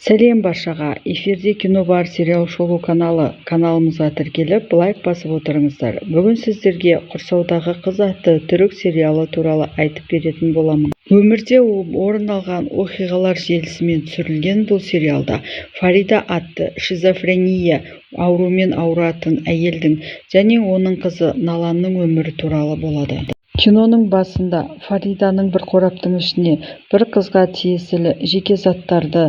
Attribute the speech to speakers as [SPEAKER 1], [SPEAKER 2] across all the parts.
[SPEAKER 1] Сәлем баршаға! Эфирде Кино бар сериал шолу каналы. Каналымызға тіркеліп, лайк басып отырыңыздар. Бүгін сіздерге «Құрсаудағы қыз» атты түрік сериалы туралы айтып беретін боламын. Өмірде орын алған оқиғалар желісімен түсірілген бұл сериалда Фарида атты шизофрения ауруымен ауыратын әйелдің және оның қызы Наланның өмірі туралы болады. Киноның басында Фариданың бір қораптың ішіне бір қызға тиесілі жеке заттарды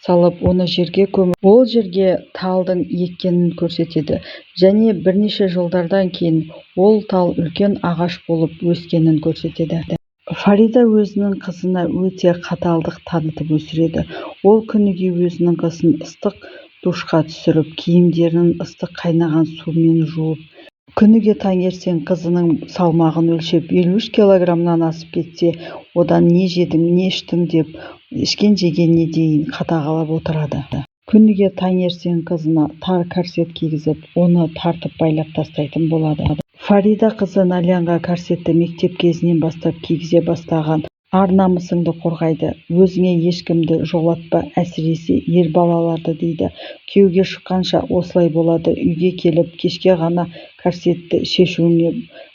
[SPEAKER 1] салып, оны жерге көміп, ол жерге талдың еккенін көрсетеді және бірнеше жылдардан кейін ол тал үлкен ағаш болып өскенін көрсетеді. Фарида өзінің қызына өте қаталдық танытып өсіреді. Ол күніге өзінің қызын ыстық душқа түсіріп, киімдерін ыстық қайнаған сумен жуып, күніге таңертең қызының салмағын өлшеп, 53 килограммнан асып кетсе, одан не жедің, не іштің деп ішкен-жегеніне дейін қадағалап отырады. Күніге таңертең қызына тар корсет кигізіп, оны тартып байлап тастайтын болады. Фарида қызы Налянға корсетті мектеп кезінен бастап кигізе бастаған. Ар-намысыңды қорғайды, өзіңе ешкімді жолатпа, әсіресе ер балаларды дейді. Күйеуге шыққанша осылай болады, үйге келіп кешке ғана корсетті шешуіңе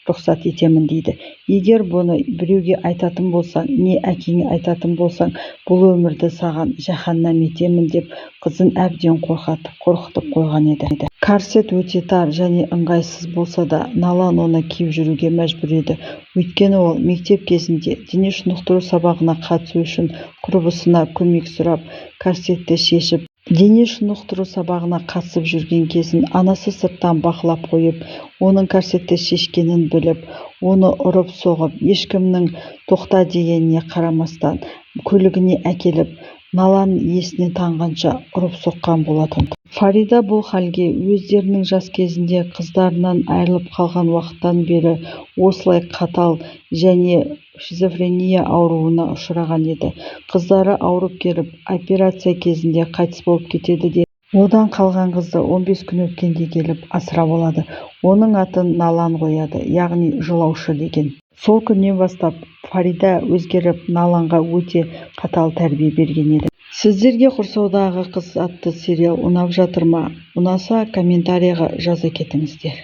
[SPEAKER 1] рұқсат етемін дейді. Егер бұны біреуге айтатын болсаң, не әкеңе айтатын болсаң, бұл өмірді саған жаһаннам етемін деп қызын әбден қорқытып қойған еді. Корсет өте тар және ыңғайсыз болса да, Налан оны киіп жүруге мәжбүр еді. Өйткені ол мектеп кезінде дене шынықтыру сабағына қатысу үшін құрбысына көмек сұрап, корсетті шешіп, дене шынықтыру сабағына қатысып жүрген кезін анасы сырттан бақылап қойып, оның корсетті шешкенін біліп, оны ұрып-соғып, ешкімнің тоқта дегеніне қарамастан көлігіне әкеліп, Налан есінен танғанша ұрып-соққан болатын. Фарида бұл халге өздерінің жас кезінде қыздарынан айырылып қалған уақыттан бері осылай қатал және шизофрения ауруына ұшыраған еді. Қыздары ауырып келіп, операция кезінде қайтыс болып кетеді де, одан қалған қызды 15 күн өткенде келіп асырап алады. Оның атын Налан қояды, яғни жылаушы деген. Сол күннен бастап Фарида өзгеріп, Наланға өте қатал тәрбие берген еді. Сіздерге «Құрсаудағы қыз» атты сериал ұнап жатыр ма? Ұнаса, комментарийға жаза кетіңіздер.